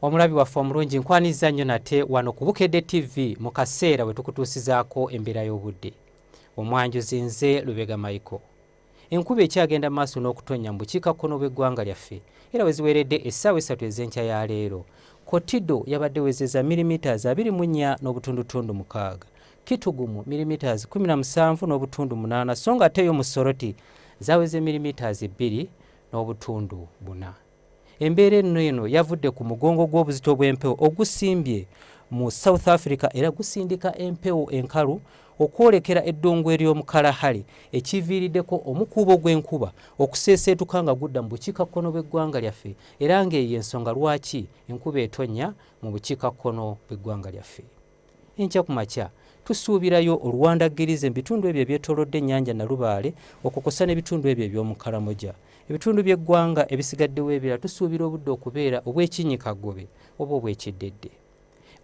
Omulabi waffe omulungi, nkwaniriza nnyo nate wano ku Bukedde TV mu kaseera we tukutuusizaako embeera y'obudde. Omwanjuzi nze Lubega Michael. Enkuba ekyagenda maaso n'okutonnya mu bukiikakkono bw'eggwanga lyaffe era we ziweredde essaawa 3 ez'enkya ya leero, Kotido yabadde wezeza millimeters 24 n'obutundutundu 6, Kitugumu millimeters 17 n'obutundu 8, so nga ate yo mu Soroti zaweze millimeters 2 n'obutundu 4. Embeera eno yavudde ku mugongo gw'obuzito bw'empewo ogusimbye mu South Africa era gusindika empewo enkalu okwolekera eddungu ery'omu Kalahari, ekiviiriddeko omukuubo gw'enkuba okuseeseetuka nga gudda mu bukiikakkono bw'eggwanga lyaffe, era ng'eyo ensonga lwaki enkuba etonnya mu bukiikakkono bw'eggwanga lyaffe. Enkya ku makya tusuubirayo oluwandaggirize mu bitundu ebyo ebyetoolodde ennyanja Nalubaale, okwo kw'ossa n'ebitundu ebyo eby'omu Karamoja. Ebitundu by'eggwanga ebisigaddewo ebirala tusuubira obudde okubeera obw'ekinnyikaggobe oba obw'ekiddedde.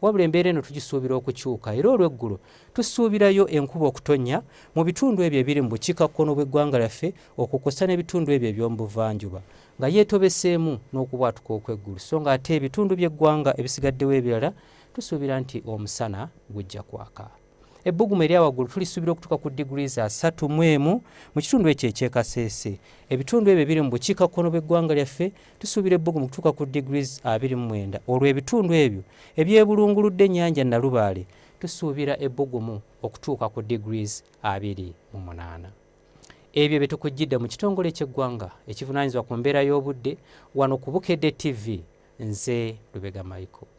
Wabula embeera eno tugisuubira okukyuka era olw'eggulo tusuubirayo enkuba okutonnya mu bitundu ebyo ebiri mu bukiikakkono bw'eggwanga lyaffe, okwo kw'ossa n'ebitundu ebyo eby'omu buvanjuba nga yeetobeseemu n'okubwatuka okw'eggulu, so ng'ate ebitundu by'eggwanga ebisigaddewo ebirala tusuubira nti omusana gujja kwaka. Ebbugumu erya waggulu tulisuubira okutuuka ku degrees 31 mu kitundu ekyo eky'e Kasese. Ebitundu ebyo ebiri mu bukiikakkono bw'eggwanga lyaffe tusuubira ebbugumu okutuuka ku degrees 29. Olwo ebitundu ebyo ebyebulunguludde ennyanja Nalubaale tusuubira ebbugumu okutuuka ku degrees 28. Ebyo bye tukujjidde mu kitongole ky'eggwanga ekivunaanyizibwa ku mbeera y'obudde wano ku Bukedde TV. Nze Lubega Michael.